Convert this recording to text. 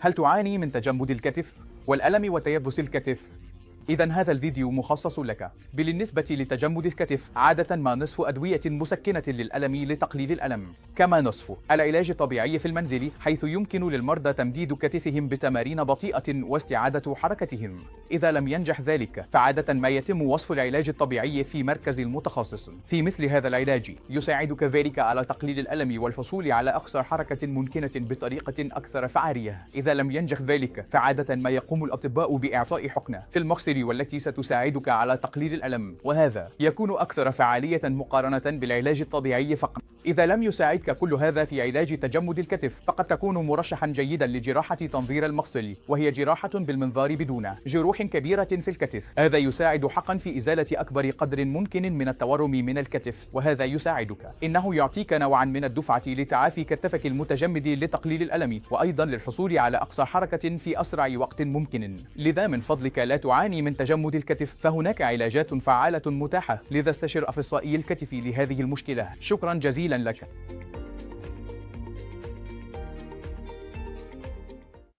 هل تعاني من تجمد الكتف والألم وتيبس الكتف؟ إذا هذا الفيديو مخصص لك. بالنسبة لتجمد الكتف، عادة ما نصف أدوية مسكنة للألم لتقليل الألم، كما نصف العلاج الطبيعي في المنزل، حيث يمكن للمرضى تمديد كتفهم بتمارين بطيئة واستعادة حركتهم. إذا لم ينجح ذلك، فعادة ما يتم وصف العلاج الطبيعي في مركز المتخصص. في مثل هذا العلاج يساعدك ذلك على تقليل الألم والحصول على أقصى حركة ممكنة بطريقة أكثر فعالية. إذا لم ينجح ذلك، فعادة ما يقوم الأطباء بإعطاء حقنة في المفصل والتي ستساعدك على تقليل الألم، وهذا يكون أكثر فعالية مقارنة بالعلاج الطبيعي فقط. إذا لم يساعدك كل هذا في علاج تجمد الكتف، فقد تكون مرشحا جيدا لجراحة تنظير المفصل، وهي جراحة بالمنظار بدون جروح كبيرة في الكتف. هذا يساعد حقا في إزالة أكبر قدر ممكن من التورم من الكتف، وهذا يساعدك إنه يعطيك نوعا من الدفعة لتعافي كتفك المتجمد لتقليل الألم، وأيضا للحصول على أقصى حركة في أسرع وقت ممكن. لذا من فضلك لا تعاني من تجمد الكتف، فهناك علاجات فعالة متاحة، لذا استشر أخصائي الكتف لهذه المشكلة. شكرا جزيلا لك.